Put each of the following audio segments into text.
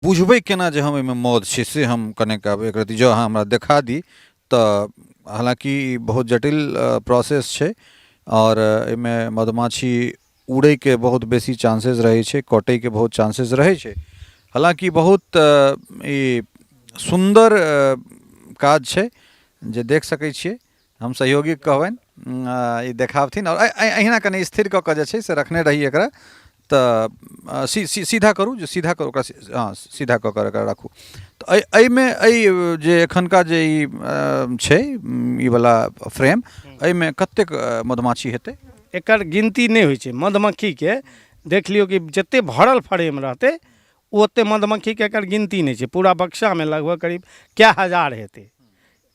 बुझबै केना जे हम एहिमे मध छै से हम कनेक आब एक रत्ती जँ अहाँ हमरा देखा दी तऽ हालाँकि ई बहुत जटिल प्रोसेस छै आओर एहिमे मधुमाछी उड़ैके बहुत बेसी चान्सेस रहै छै कटैके बहुत चान्सेस रहै छै हालाँकि बहुत ई सुन्दर काज छै जे देख सकै छियै हम सहयोगीके कहबनि ई देखाबथिन आओर एहिना कनि स्थिर कऽ कऽ जे छै से रखने रही एकरा तऽ सीधा करू जे सीधा करू ओकरा हँ सीधा कऽ कऽ एकरा राखू तऽ एहि एहिमे एहि जे एखनका जे ई छै ई वला फ्रेम एहिमे कतेक मधुमाछी हेतै? एकर गिनती नहि होइ छै। मधुमक्खीके देख लियौ कि जतेक भरल फ्रेम रहतै ओतेक मधुमक्खीके एकर गिनती नहि छै। पूरा बक्सामे लगभग करीब कए हजार हेतै।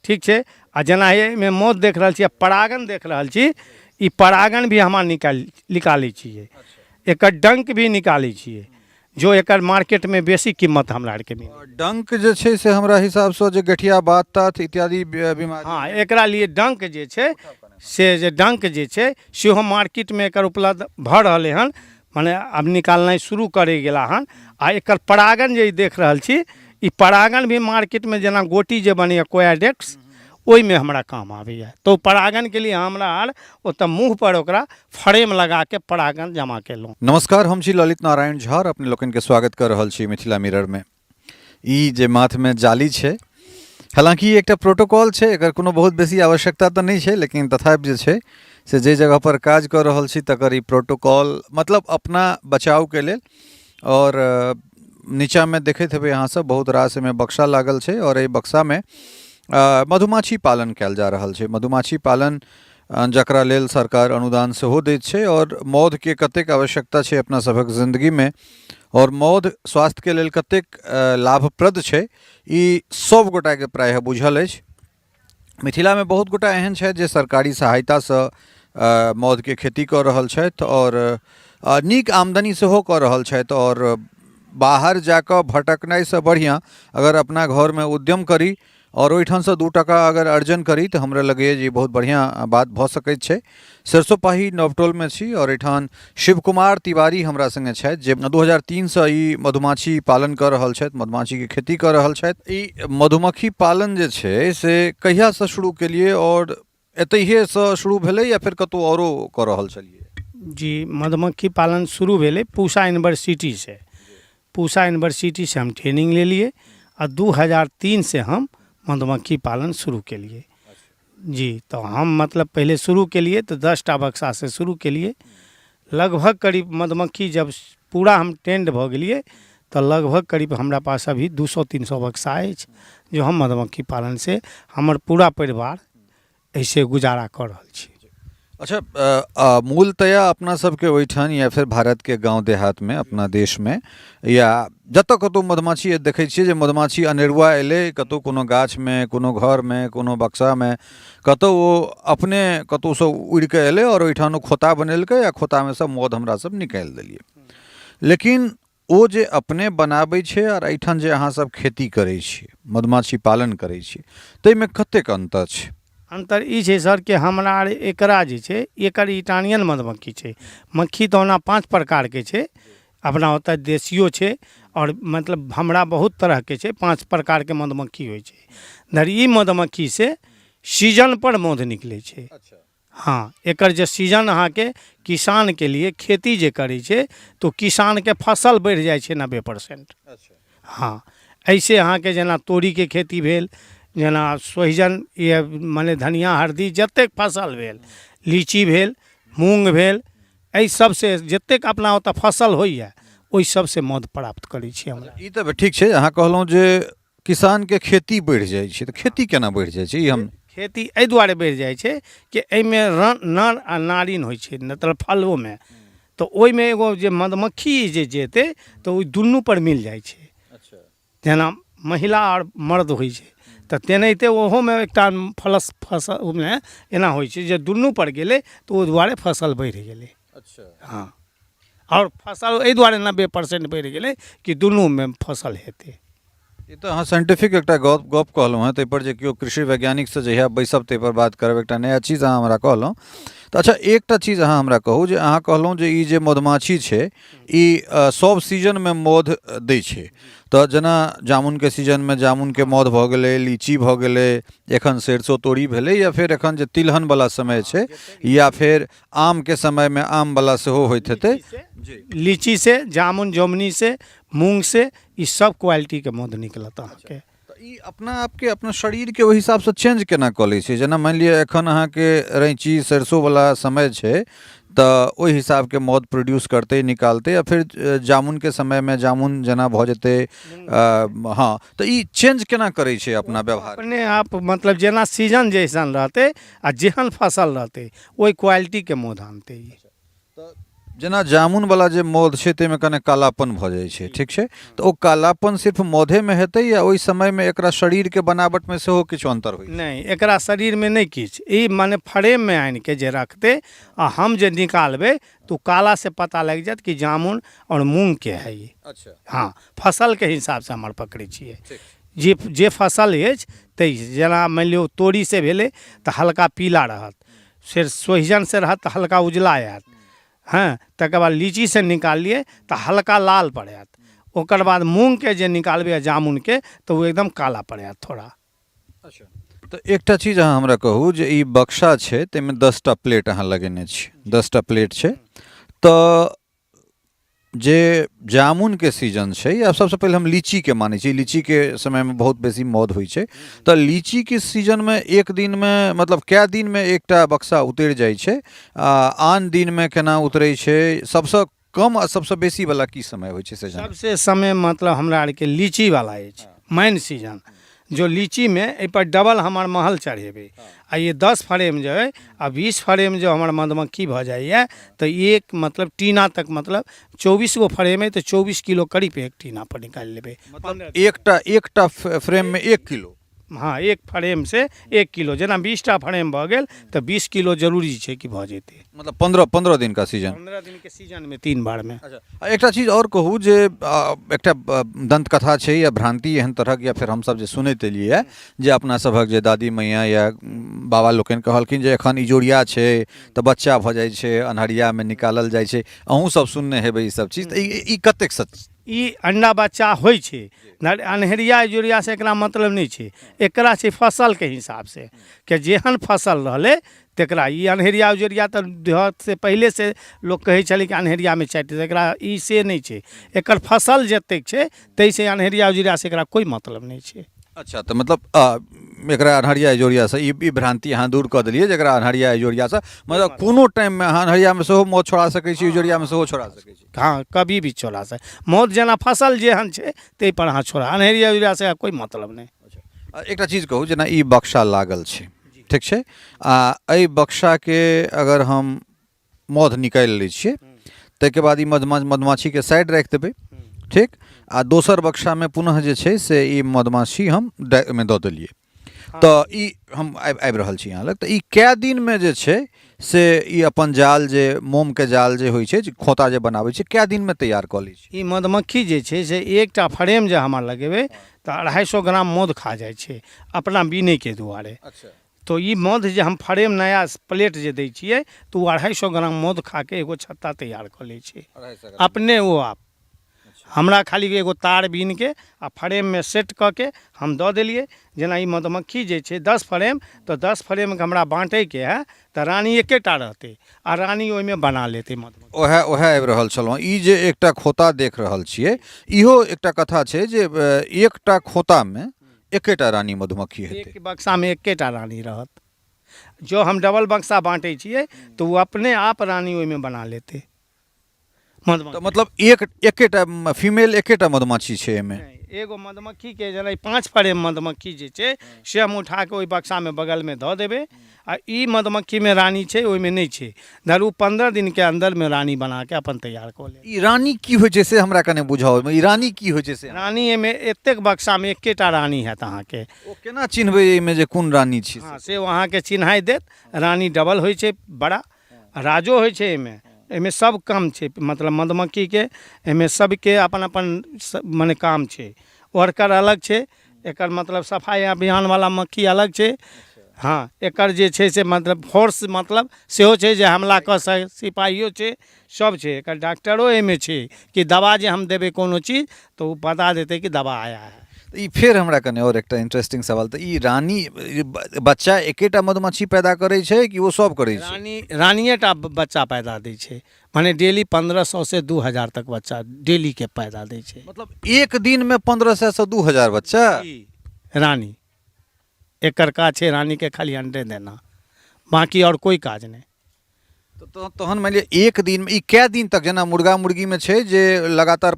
ठीक छै। आ जेना हे एहिमे मौध देख रहल छी आ परागण देख रहल छी, ई परागण भी हमरा निकालै छियै, एकर डंक भी निकालै छियै, जो एकर मार्केटमे बेसी कीमत हमरा आरके मिलै। डंक जे छै से हमरा हिसाबसँ जे गठिया बात तात इत्यादि बीमारी। हँ, एकरा लिए डंक जे छै से जे डंक जे छै सेहो मार्केटमे एकर उपलब्ध भऽ रहलै हन, मने आब निकालनाइ शुरू करै गेला हन। आ एकर परागण जे ई देख रहल छी, ई परागण भी मार्केटमे जेना गोटी जे बनैए कोयाडेक्स, ओहिमे हमरा काम आबैए। तऽ ओ परागणके लिए हमरा आर ओतऽ मुँहपर ओकरा फ्रेम लगाके परागण जमा केलहुँ। नमस्कार, हम छी ललित नारायण झा और अपने लोकनि के स्वागत कर रहल छी मिथिला मिरर में। ई जे माथ में जाली छै, हालांकि ई एकटा प्रोटोकॉल छै, एकर कोनो बहुत बेसी आवश्यकता तऽ नहि छै, लेकिन तथापि जे छै से जाहि जगह पर काज कऽ रहल छी तकर ई प्रोटोकॉल मतलब अपना बचावके लेल। आओर नीचाँमे देखैत हेबै अहाँ सब बहुत रास एहिमे बक्सा लागल छै आओर एहि बक्सामे मधुमाछी पालन कयल जा रहल छै। मधुमाछी पालन जकरा लेल सरकार अनुदान सेहो दैत छै आओर मधके कतेक आवश्यकता छै अपना सभक जिन्दगीमे आओर मध स्वास्थ्यके लेल कतेक लाभप्रद छै ई सब गोटाके प्रायः बुझल अछि। मिथिलामे बहुत गोटा एहन छथि जे सरकारी सहायतासँ मधके खेती कऽ रहल छथि आओर नीक आमदनी सेहो कऽ रहल छथि आओर बाहर जाकऽ भटकनाइसँ बढ़िआँ अगर अपना घरमे उद्यम करी आओर ओहिठामसँ 2 टाका अगर अर्जन करी तऽ हमरा लगैए जे ई बहुत बढ़िआँ बात भऽ सकैत छै। सरसोपाही नवटोलमे छी आओर एहिठाम शिव कुमार तिवारी हमरा सङ्गे छथि जे 2003सँ ई मधुमाछी पालन कऽ रहल छथि, मधुमाछीके खेती कऽ रहल छथि। ई मधुमक्खी पालन जे छै से कहियासँ शुरू केलियै आओर एतहिएसँ शुरू भेलै या फेर कतहु आओरो कऽ रहल छलियै? जी, मधुमक्खी पालन शुरू भेलै पूसा यूनिवर्सिटीसँ। पूसा यूनिवर्सिटीसँ हम ट्रेनिंग लेलियै आ 2003सँ हम मधुमक्खी पालन शुरू केलियै। जी, तऽ हम मतलब पहिले शुरू केलियै तऽ 10टा बक्सासँ शुरू केलियै। लगभग करीब मधुमक्खी जब पूरा हम ट्रेंड भऽ गेलियै तऽ लगभग करीब हमरा पास अभी 200-300 बक्सा अछि, जो हम मधुमक्खी पालनसँ हमर पूरा परिवार एहिसँ गुजारा कऽ रहल छी। अच्छा, मूलतया अपना सबके ओहिठाम या फेर भारतके गाँव देहातमे अपना देशमे या जतऽ कतहु मधुमाछी देखै छियै जे मधुमाछी अनेरुआ एलै कतहु कोनो गाछमे, कोनो घरमे, कोनो बक्सामे, कतहु ओ अपने कतहुसँ उड़िकऽ एलै आओर ओहिठाम ओ खोता बनेलकै आ खोतामे सँ मध हमरा सब निकालि देलियै। लेकिन ओ जे अपने बनाबै छै आओर एहिठाम जे अहाँ सब खेती करै छियै, मधुमाछी पालन करै छियै, ताहिमे कतेक अन्तर छै? अन्तर ई छै सर कि हमरा आर एकरा जे छै एकर इटालियन मधुमक्खी छै। मक्खी तऽ ओना 5 प्रकारके छै, अपना ओतऽ देसियो छै आओर मतलब हमरा बहुत तरहके छै, 5 प्रकारके मधुमक्खी होइ छै। धरि ई मधुमक्खीसँ सीजनपर मध निकलै छै। हँ, एकर जे सीजन अहाँके किसानके लिए खेती जे करै छै तऽ ओ किसानके फसल बढ़ि जाइ छै 90%। हँ, एहिसँ अहाँके जेना तोरीके खेती भेल, जेना सोहिजन या मने धनिया हरदी जतेक फसल भेल, लीची भेल, मूँग भेल, एहि सबसँ जतेक अपना ओतऽ फसल होइए ओहि सबसँ मध प्राप्त करै छी हमरा। ई तऽ ठीक छै, अहाँ कहलहुँ जे किसानके खेती बढ़ि जाइ छै, तऽ खेती केना बढ़ि जाइ छै ई हम खेती एहि दुआरे बढ़ि जाइ छै कि एहिमे नर आ नारिन होइ छै, मतलब फलोमे, तऽ ओहिमे एगो जे मधुमक्खी जे जेतै तऽ ओहि दुनूपर मिल जाइ छै। जेना महिला आओर मर्द होइ छै तऽ तेनाहिते ओहोमे एकटा फलस फसल ओहिमे एना होइ छै जे दुनूपर गेलै तऽ ओहि दुआरे फसल बढ़ि गेलै। हँ, आओर फसल एहि दुआरे 90% बढ़ि गेलै कि दुनूमे फसल हेतै। ई तऽ अहाँ साइंटिफिक एकटा गप गप कहलहुँ हेँ, ताहिपर जे केओ कृषि वैज्ञानिकसँ जहिया बैसब ताहिपर बात करब। एकटा नया चीज अहाँ हमरा कहलहुँ। तऽ अच्छा, एकटा चीज अहाँ हमरा कहू जे अहाँ कहलहुँ जे ई जे मधुमाछी छै ई सभ सीजनमे मध दै छै, तऽ जेना जामुनके सीजनमे जामुनके मध भऽ गेलै, लीची भऽ गेलै, एखन सरिसो तोरी भेलै, या फेर एखन जे तिलहनवला समय छै, या फेर आमके समयमे आमवला सेहो होइत हेतै। लीची से, जामुन जमुनी से, मूँग से, ई सब क्वालिटीके मध निकलत अहाँके। तऽ ई अपना आपके अपना शरीरके ओहि हिसाबसँ चेंज केना कऽ लै छै? जेना मानि लिअ एखन अहाँके रैँची सरिसोवला समय छै तऽ ओहि हिसाबके मध प्रोड्यूस करतै, निकालतै, आ फेर जामुनके समयमे जामुन जेना भऽ जेतै। हँ, तऽ ई चेंज केना करै छै अपना व्यवहार? अपने आप, मतलब जेना सीजन जैसन रहतै आ जेहन फसल रहतै ओहि क्वालिटीके मध आनतै ई। तऽ जेना जामुनवला जे मध छै ताहिमे कने कालापन भऽ जाइ छै, ठीक छै, तऽ ओ कालापन सिर्फ मधेमे हेतै या ओहि समयमे एकरा शरीरके बनावटमे सेहो किछु अन्तर होइ? नहि, एकरा शरीरमे नहि किछु। ई मने फ्रेममे आनिके जे रखतै आ हम जे निकालबै तऽ ओ कालासँ पता लागि जायत कि जामुन आओर मूँगके हइ ई। हँ, फसलके हिसाबसँ हमर पकड़ै छियै। जे जे फसल अछि ताहि, जेना मानि लियौ तोरीसँ भेलै तऽ हल्का पीला रहत, फेर सोहिजनसँ रहत तऽ हल्का उजला आयत। हँ, तकर बाद लीचीसँ निकाललियै तऽ हल्का लाल पर आयत। ओकर बाद मूँगके जे निकालबै आ जामुनके तऽ ओ एकदम काला पर आयत थोड़ा। अच्छा, तऽ एकटा चीज अहाँ हमरा कहू जे ई बक्सा छै ताहिमे 10टा प्लेट अहाँ लगेने छी, 10टा प्लेट छै, तऽ जे जामुनके सीजन छै या सबसँ पहिले हम लीचीके मानै छी, लीचीके समयमे बहुत बेसी मध होइ छै, तऽ लीचीके सीजनमे एक दिनमे, मतलब कए दिनमे एकटा बक्सा उतरि जाइ छै आ आन दिनमे केना उतरै छै? सबसँ कम आ सबसँ बेसीवला की समय होइ छै से? सबसँ समय मतलब हमरा आरके लीचीवला अछि मेन सीजन, जो लीचीमे एहिपर डबल हमर महल चढ़ेबै आ ये 10 फ्रेम जे अइ आ 20 फ्रेम जो हमर मधुमक्खी भऽ जाइए तऽ एक मतलब टीना तक, मतलब 24 गो फ्रेम अइ तऽ 24 किलो करीब एक टीना पर निकालि लेबै। मतलब एकटा फ्रेममे 1 किलो? हँ, एक फ्रेमसँ 1 किलो। जेना 20टा फ्रेम भऽ गेल तऽ 20 किलो जरूरी छै कि भऽ जेतै। मतलब 15 दिनका सीजन? 15 दिनके सीजनमे 3 बारमे। अच्छा, आ एकटा चीज आओर कहू जे एकटा दन्तकथा छै या भ्रान्ति एहन तरहक, या फेर हमसब जे सुनैत एलियै जे अपना सभक जे दादी मैया या बाबा लोकनि कहलखिन जे एखन इजोरिया छै तऽ बच्चा भऽ जाइ छै, अन्हरियामे निकालल जाइ छै, अहूँ सब सुनने हेबै ई सब चीज, तऽ ई कतेक सच? ई अंडा बच्चा होइ छै, अन्हरिया इजोरियासँ एकरा मतलब नहि छै। एकरा छै फसलके हिसाबसँ के जेहन फसल रहलै तकरा। ई अन्हरिया उजरिया तऽ देहतसँ पहिलेसँ लोक कहै छलै कि अन्हरियामे चाटि, एकरा ई से नहि छै। एकर फसल जतेक छै ताहिसँ अन्हरिया उजरियासँ एकरा कोइ मतलब नहि छै। अच्छा, तऽ मतलब एकरा अन्हरिया इजोरियासँ ई भ्रान्ति अहाँ दूर कऽ देलियै जे एकरा अन्हरिया इजोरियासँ मतलब कोनो टाइममे अहाँ अन्हरियामे सेहो मौत छोड़ा सकै छी, इजोरियामे सेहो छोड़ा सकै छी। हँ, कभी भी छोड़ा सकै मौत, जेना फसल जेहन छै ताहिपर अहाँ छोड़ा, अन्हरिया उजरियासँ कोइ मतलब नहि। अच्छा, एकटा चीज कहू, जेना ई बक्सा लागल छै, ठीक छै, आ एहि बक्साके अगर हम मध निकालि लै छियै ताहिके बाद ई मधुमाछीके साइड राखि देबै, ठीक, आ दोसर बक्सामे पुनः जे छै से ई मधुमाछी हम ओहिमे दऽ देलियै, तऽ ई हम आबि रहल छी अहाँ लग, तऽ ई कए दिनमे जे छै से ई अपन जाल जे मोमके जाल जे होइ छै, जे खोता जे बनाबै छै, कए दिनमे तैयार कऽ लै छै? ई मधुमक्खी जे छै से एकटा फ्रेम जे हमरा लगेबै तऽ 250 ग्राम मध खा जाइ छै अपना बीनैके दुआरे। तो ई मध जे हम फ्रेम नया प्लेट जे दै छियै तऽ ओ 250 ग्राम मध खाके एगो छत्ता तैयार कऽ लै छै अपने ओ। आप हमरा खाली एगो तार बीनके आ फ्रेममे सेट कऽ के हम दऽ देलियै। जेना ई मधुमक्खी जे छै 10 फ्रेम, तऽ 10 फ्रेमके हमरा बाँटैके हइ तऽ रानी एकेटा रहतै आ रानी ओहिमे बना लेतै मधुमक्खी। ओएह आबि रहल छलहुँ। ई जे एकटा खोता देख रहल छियै, इहो एकटा कथा छै जे एकटा खोतामे एकेटा रानी मधुमक्खी हेतै? एक बक्सामे एकेटा रानी रहत। जो हम डबल बक्सा बाँटै छियै तऽ ओ अपने आप रानी ओहिमे बना लेतै मधुमक्खी। तऽ मतलब एकेटा फीमेल, एकेटा मधुमाछी छै एहिमे? एगो मधुमक्खीके जेना 5 फ्रेम मधुमक्खी जे छै से हम उठा कऽ ओहि बक्सामे बगलमे धऽ देबै, आ ई मधुमक्खीमे रानी छै, ओहिमे नहि छै। धर ओ 15 दिनके अन्दरमे रानी बनाके अपन तैयार कऽ लेत। ई रानी की होइ छै से हमरा कने बुझाउ, ई रानी की होइ छै से? रानी एहिमे एतेक बक्सामे एकेटा रानी हैत अहाँके। ओ केना चिन्हबै एहिमे जे कोन रानी छी? हँ, से ओ अहाँके चिन्हाइ देत। रानी डबल होइ छै, बड़ा राजो होइ छै एहिमे। एहिमे सब काम छै, मतलब मधुमक्खीके एहिमे सबके अपन अपन मने काम छै। वर्कर अलग छै। एकर मतलब सफाइ अभियानवला मक्खी अलग छै। हँ, एकर जे छै से मतलब फोर्स मतलब सेहो छै जे हमला कऽ सकै, सिपाहियो छै, सब छै। एकर डॉक्टरो एहिमे छै कि दवा जे हम देबै कोनो चीज तऽ ओ बता देतै कि दवा आया है। तऽ ई फेर हमरा कने आओर एकटा इंटरेस्टिंग सवाल, तऽ ई रानी ई बच्चा एकेटा मधुमाछी पैदा करै छै कि ओ सब करै छै? रानिए टा बच्चा पैदा दै छै, माने डेली 1500 से 2000 तक बच्चा डेलीके पैदा दै छै। मतलब एक दिनमे 1500 से 2000 बच्चा? जी, रानी। एकर काज छै रानीके खाली अंडे देना, बाकी आओर कोइ काज नहि। तऽ तहन मानि लिअ एक दिनमे ई कए दिन तक, जेना मुर्गा मुर्गीमे छै जे लगातार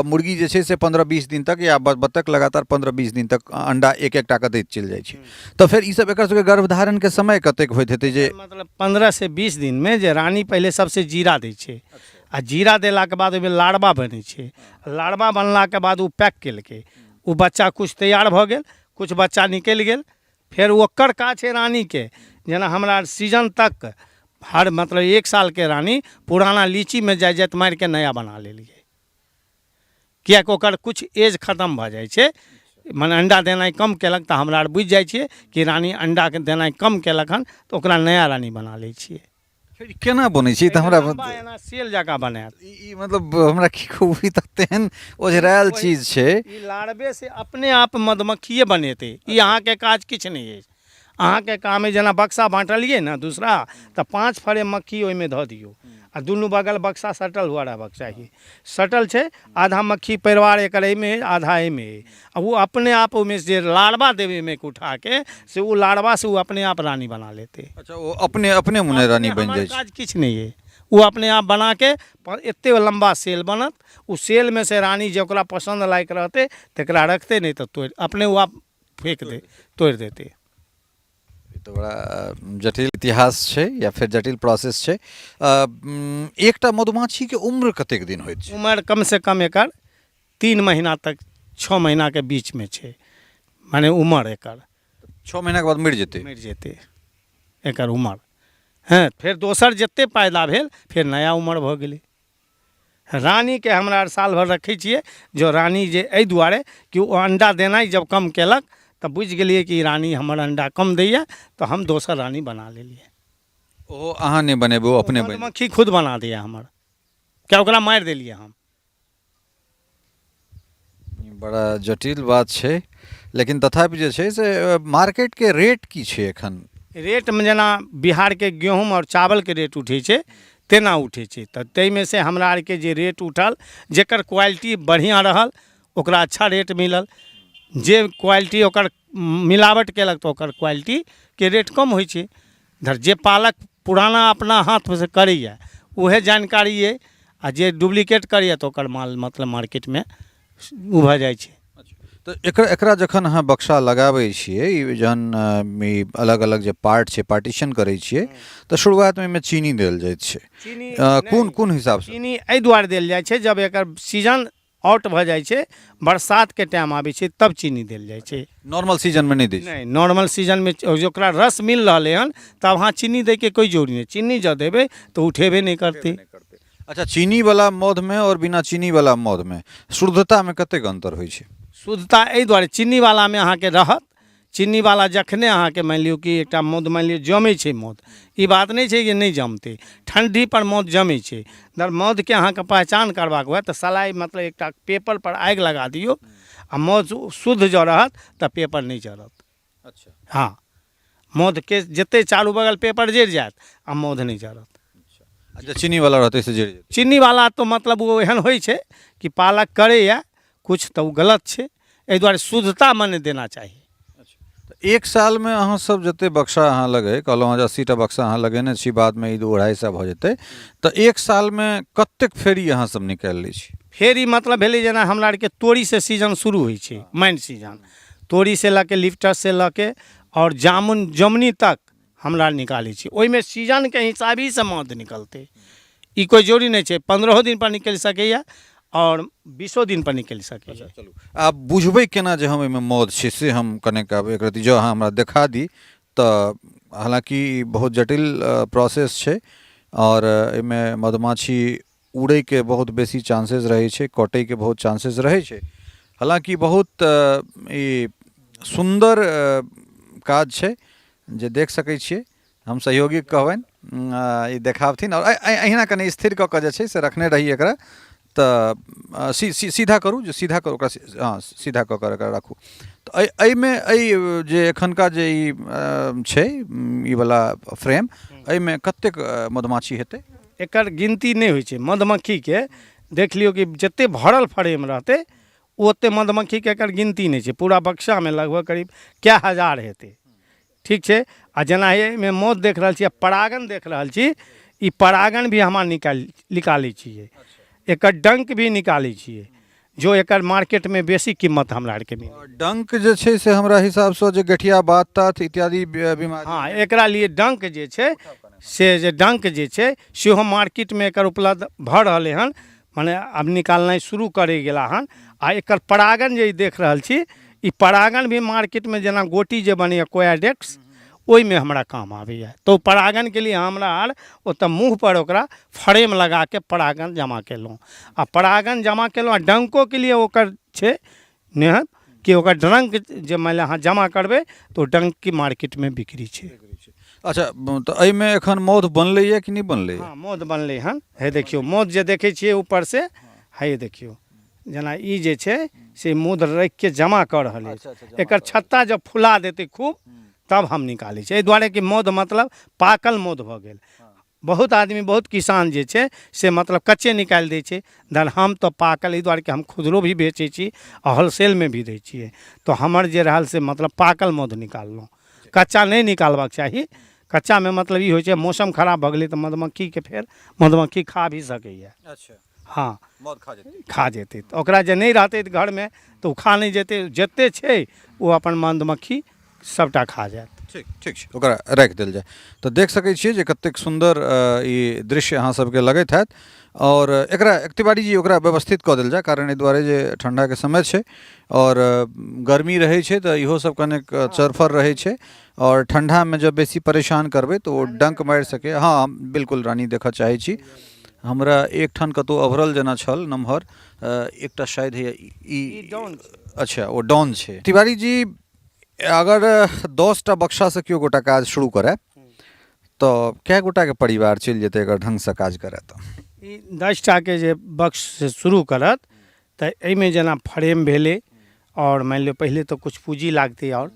मुर्गी जे छै से 15-20 दिन तक या बत्तख लगातार 15-20 दिन तक अंडा एक एकटा के दैत चलि जाइ छै, तऽ फेर ई सब एकर सबके गर्भधारणके समय कतेक होइत हेतै जे? मतलब 15 से 20 दिनमे जे रानी पहिले सबसे जीरा दै छै, आ जीरा देलाके बाद ओहिमे लार्वा बनै छै। लार्वा बनलाके बाद ओ पैक केलकै, ओ बच्चा किछु तैयार भऽ गेल, किछु बच्चा निकलि गेल। फेर ओकर काज छै रानीके, जेना हमरा सीजन तक हर मतलब एक सालके रानी पुराना लीचीमे जाइत जाइत मारिके नया बना लेलियै, किएकि ओकर किछु एज खतम भऽ जाइ छै, मने अण्डा देनाइ कम केलक, तऽ हमरा आर बुझि जाइ छियै कि रानी अण्डाके देनाइ कम केलक हन, तऽ ओकरा नया रानी बना लै छियै। फेर ई केना बनै छै? ई तऽ हमरा लम्बा एना सेल जकाँ बनायत। ई मतलब हमरा की कहू, ई तऽ तेहन ओझरायल चीज छै। ई लार्वे से अपने आप मधुमक्खिए बनेतै, ई अहाँके काज किछु नहि अछि। अहाँके काम अइ जेना बक्सा बाँटलियै ने दूसरा, तऽ 5 फरे मक्खी ओहिमे धऽ दियौ आ दुनू बगल बक्सा सटल हुआ रहबाक चाही। सटल छै, आधा मक्खी परिवार एकर एहिमे अइ, आधा एहिमे अइ, आ ओ अपने आप ओहिमे जे लार्वा देबै ओहिमे उठाके, से ओ लार्वासँ ओ अपने आप रानी बना लेतै। अच्छा, ओ अपने अपने मुने रानी बनि जाइ छै? काज किछु नहि अइ, ओ अपने आप बनाके एते लम्बा सेल बनत, ओ सेलमे से रानी जे ओकरा पसन्द लायक रहतै तकरा रखतै, नहि तऽ तोड़ि अपने ओ आप फेक दे, तोड़ि देतै। ई तऽ बड़ा जटिल इतिहास छै या फेर जटिल प्रोसेस छै। एकटा मधुमाछीके उम्र कतेक दिन होइत छै? उम्र कमसँ कम एकर 3 महीना तक 6 महीनाके बीचमे छै, माने उमर एकर। 6 महीनाके बाद मरि जेतै? मरि जेतै एकर उमर। हँ, फेर दोसर जतेक पैदा भेल फेर नया उमर भऽ गेलै। रानीके हमरा आर साल भरि रखै छियै, जो रानी जे एहि दुआरे कि ओ अण्डा देनाइ जब कम केलक तऽ बुझि गेलियै कि रानी हमर अण्डा कम दैए, तऽ हम दोसर रानी बना लेलियै। ओहो अहाँ नहि बनेबै, ओ अपने बनि? मधुमक्खी खुद बना दैए हमर, किया ओकरा मारि देलियै हम। बड़ा जटिल बात छै, लेकिन तथापि जे छै से मार्केटके रेट की छै एखन? रेटमे जेना बिहारके गहूँम आओर चावलके रेट उठै छै तेना उठै छै, तऽ ताहिमे से हमरा आरके जे रेट उठल, जकर क्वालिटी बढ़िआँ रहल ओकरा अच्छा रेट मिलल, जे क्वालिटी ओकर मिलावट केलक तऽ ओकर क्वालिटीके रेट कम होइ छै। इधर जे पालक पुराना अपना हाथसँ करैए उएह जानकारी अइ, आ जे डुप्लीकेट करैए तऽ ओकर माल मतलब मार्केटमे ओ भऽ जाइ छै। तऽ एकरा जखन अहाँ बक्सा लगाबै छियै, ई जहन ई अलग अलग जे पार्ट छै पार्टीशन करै छियै, तऽ शुरुआतमे एहिमे चीनी देल जाइत छै। चीनी कोन कोन हिसाबसँ? चीनी एहि दुआरे देल जाइ छै, जब एकर सीजन आउट भऽ जाइ छै, बरसातके टाइम आबै छै, तब चीनी देल जाइ छै। नॉर्मल सीजनमे नहि दै छै? नहि, नॉर्मल सीजनमे ओकरा रस मिल रहलै हन तब अहाँ चीनी दैके कोइ जरूरी नहि। चीनी जँ देबै तऽ उठेबे नहि करतै। अच्छा, चीनीवला मधमे आओर बिना चीनीवला मधमे शुद्धतामे कतेक अन्तर होइ छै? शुद्धता एहि दुआरे चीनीवलामे अहाँके रहत, चीनीवला जखने अहाँके मानि लियौ कि एकटा मध मानि लियौ जमै छै मध, ई बात नहि छै जे नहि जमतै, ठण्डीपर मध जमै छै। अगर मधके अहाँके पहचान करबाक हुए तऽ सलाइ मतलब एकटा पेपरपर आगि लगा दियौ, आ मध शुद्ध जँ रहत तऽ पेपर नहि जरत। हँ, मधके जतेक चारू बगल पेपर जरि जायत आ मध नहि जरत। अच्छा, चीनीवला रहतै से जरि जेतै? चीनीवला तऽ मतलब ओ एहन होइ छै कि पालक करैए किछु तऽ ओ गलत छै, एहि दुआरे शुद्धता मने देना चाही। तऽ एक सालमे अहाँ सब जते बक्सा अहाँ लग अइ, कहलहुँ जे 80टा बक्सा अहाँ लगेने छी, बादमे ई 200-250 भऽ जेतै, तऽ एक सालमे कतेक फेरी अहाँ सब निकालि लै छी? फेरी मतलब भेलै जेना हमरा आरके तोरीसँ सीजन शुरू होइ छै, मेन सीजन तोरीसँ लऽ के लिफ्टससँ लऽ के आओर जामुन जमुनी तक हमरा निकालै छी। ओहिमे सीजनके हिसाबीसँ मध निकलतै, ई कोइ जरूरी नहि छै, 15 दिनपर निकलि सकैए आओर 20 दिनपर निकलि सकैए। चलू, आब बुझबै केना जे हम एहिमे मध छै से हम कनेक आब एक रत्ती जँ अहाँ हमरा देखा दी तऽ, हालाँकि ई बहुत जटिल प्रोसेस छै आओर एहिमे मधुमाछी उड़ैके बहुत बेसी चांसेस रहै छै, कटैके बहुत चांसेस रहै छै। हालाँकि बहुत ई सुन्दर काज छै जे देख सकै छियै। हम सहयोगीके कहबनि ई देखाबथिन आओर अहिना कनि स्थिर कऽ कऽ जे छै से रखने रही एकरा, तऽ सीधा करू जे सीधा करू ओकरा, हँ सीधा कऽ कऽ एकरा राखू। तऽ एहिमे एहि जे एखनका जे ई छै ई वला फ्रेम, एहिमे कतेक मधुमाछी हेतै? एकर गिनती नहि होइ छै। मधुमक्खीके देख लियौ कि जतेक भरल फ्रेम रहतै ओतेक मधुमक्खीके एकर गिनती नहि छै। पूरा बक्सामे लगभग करीब कए हजार हेतै, ठीक छै। आ जेना एहिमे मौध देख रहल छी आ परागण देख रहल छी, ई परागण भी हमरा निकालै छियै, एकर डङ्क भी निकालै छियै, जो एकर मार्केटमे बेसी कीमत हमरा आरके मिल। डङ्क जे छै से हमरा हिसाबसँ जे गठिया बात तात इत्यादि बीमारी, हँ, एकरा लिए डङ्क जे छै से जे डङ्क जे छै सेहो मार्केटमे एकर उपलब्ध भऽ रहलै हन, मने आब निकालनाइ शुरू करै गेला हन। आ एकर परागण जे ई देख रहल छी, ई परागण भी मार्केटमे जेना गोटी जे बनैए कोयाडेक्स, ओहिमे हमरा काम आबैए। तऽ ओ परागणके लिए हमरा आर ओतऽ मुँहपर ओकरा फ्रेम लगाके परागण जमा केलहुँ आ परागण जमा केलहुँ। आ डङ्कोके लिए ओकर छै नेहत कि ओकर डङ्क जे मानि लिअ अहाँ जमा करबै तऽ ओ डङ्कके मार्केटमे बिक्री छै। अच्छा, तऽ एहिमे एखन मौध बनलैए कि नहि बनलैए? हँ, मौध बनलै हन। हे देखियौ, मौध जे देखै छियै ऊपरसँ, हे देखियौ, जेना ई जे छै से मौध राखिके जमा कऽ रहल अछि। एकर छत्ता जब फुला देतै खूब तब हम निकालै छियै, एहि दुआरे कि मौध मतलब पाकल मौध भऽ गेल। बहुत आदमी, बहुत किसान जे छै से मतलब कच्चे निकालि दै छै, धन हम तऽ पाकल, एहि दुआरे कि हम खुदरो भी बेचै छी आ होलसेलमे भी दै छियै, तऽ हमर जे रहल से मतलब पाकल मौध निकाललहुँ, कच्चा नहि निकालबाक चाही। कच्चामे मतलब ई होइ छै मौसम खराब भऽ गेलै तऽ मधुमक्खीके फेर मधुमक्खी खा भी सकैए। हँ, खा जेतै, खा जेतै। तऽ ओकरा जे नहि रहतै घरमे तऽ ओ खा नहि जेतै, जते छै ओ अपन मधुमक्खी सभटा खा जायत। ठीक ठीक छै, ओकरा राखि देल जाय। तऽ देख सकै छियै जे कतेक सुन्दर ई दृश्य अहाँ सबके लगैत हैत। आओर एकरा तिवारी जी ओकरा व्यवस्थित कऽ देल जाय, कारण एहि दुआरे जे ठण्डाके समय छै आओर गर्मी रहै छै तऽ इहो सब कनेक चरफर रहै छै, आओर ठण्डामे जब बेसी परेशान करबै तऽ ओ डङ्क मारि सकैए। हँ बिल्कुल, रानी देखऽ चाहै छी। हमरा एकठाम कतहु अभरल जेना छल नमहर एकटा, शायद होइए ई। अच्छा, ओ डॉन छै। तिवारी जी, अगर 10टा बक्सासँ केओ गोटा काज शुरू करय तऽ कए गोटाके परिवार चलि जेतै अगर ढङ्गसँ काज करय तऽ? ई 10टाके जे बक्स से शुरू करत तऽ एहिमे जेना फ्रेम भेलै, आओर मानि लिअ पहिले तऽ किछु पूँजी लागतै, आओर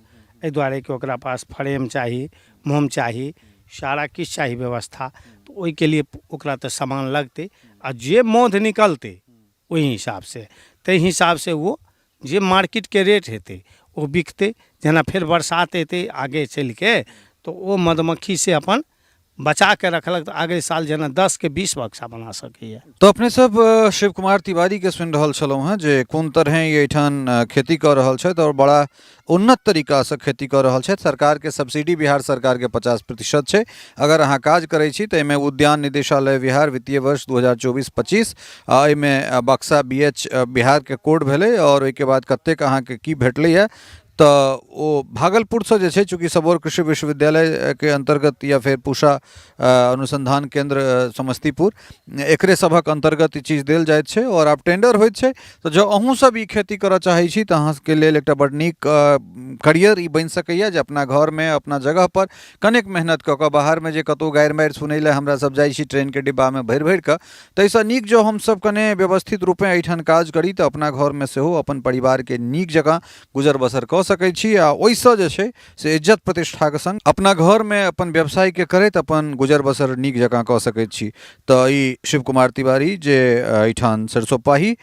एहि दुआरे कि ओकरा पास फ्रेम चाही, मोम चाही, सारा किछु चाही व्यवस्था, तऽ ओहिके लिए ओकरा तऽ सामान लगतै। आ जे मौध निकलतै ओहि हिसाबसँ, ताहि हिसाबसँ ओ जे मार्केटके रेट हेतै ओ बिकतै। जेना फेर बरसात एतै आगे चलिके तऽ ओ मधुमक्खी से अपन बचाके रखलक तऽ आगे साल जेना 10के 20 बक्सा बना सकैए। तऽ अपने सब शिव कुमार तिवारीके सुनि रहल छलहुँ हेँ जे कोन तरहेँ ई एहिठाम खेती कऽ रहल छथि आओर बड़ा उन्नत तरीकासँ खेती कऽ रहल छथि। सरकारके सब्सिडी बिहार सरकारके 50% छै। अगर अहाँ काज करै छी तऽ एहिमे उद्यान निदेशालय बिहार वित्तीय वर्ष 2024-25 आ एहिमे बक्सा बी एच बिहारके कोड भेलै आओर ओहिके बाद कतेक अहाँके की भेटलैए तऽ ओ भागलपुरसँ जे छै, चूँकि सबौर कृषि विश्वविद्यालयके अन्तर्गत या फेर पूसा अनुसन्धान केन्द्र समस्तीपुर, एकरे सभक अन्तर्गत ई चीज देल जाइत छै आओर आब टेंडर होइत छै। तऽ जँ अहूँ सब ई खेती करऽ चाहै छी तऽ अहाँ सबके लेल एकटा बड्ड नीक करियर ई बनि सकैए जे अपना घरमे अपना जगहपर कनेक मेहनत कऽ कऽ, बाहरमे जे कतहु गारि मारि सुनै लए हमरा सब जाइ छी ट्रेनके डिब्बामे भरि भरि कऽ, ताहिसँ नीक जँ हमसब कने व्यवस्थित रूपेँ एहिठाम काज करी तऽ अपना घरमे सेहो अपन परिवारके नीक जकाँ गुजर बसर कऽ सकै छी आ ओहिसँ जे छै से इज्जत प्रतिष्ठाके सङ्ग अपना घरमे अपन व्यवसायके करैत अपन गुजर बसर नीक जकाँ कऽ सकैत छी। तऽ ई शिव कुमार तिवारी जे एहिठाम सरिसोपाही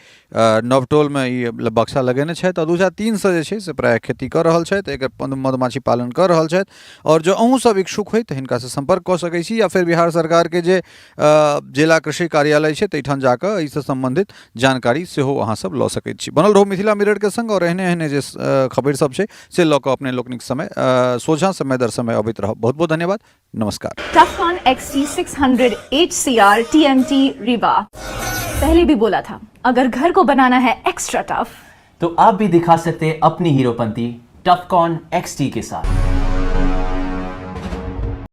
नवटोलमे ई बक्सा लगेने छथि आ 2003सँ जे छै से प्रायः खेती कऽ रहल छथि, एकर मधुमाछी पालन कऽ रहल छथि। आओर जँ अहूँ सब इच्छुक होइ तऽ हिनकासँ सम्पर्क कऽ सकै छी या फेर बिहार सरकारके जे जिला कृषि कार्यालय छै ताहिठाम जाकऽ एहिसँ सम्बन्धित जानकारी सेहो अहाँ सब लऽ सकैत छी। बनल रहू मिथिला मिररके सङ्ग आओर एहने एहने जे खबरि सब छै से लऽ कऽ अपने लोकनिक समय सोझाँ समय दर समय अबैत रहब। बहुत बहुत धन्यवाद, नमस्कार। Tufcon XT600 HCR TMT Rewa। पहले भी बोला था, अगर घर को बनाना है एक्स्ट्रा टफ तो आप भी दिखा सकते हैं अपनी हीरोपंती टफकॉन XT के साथ।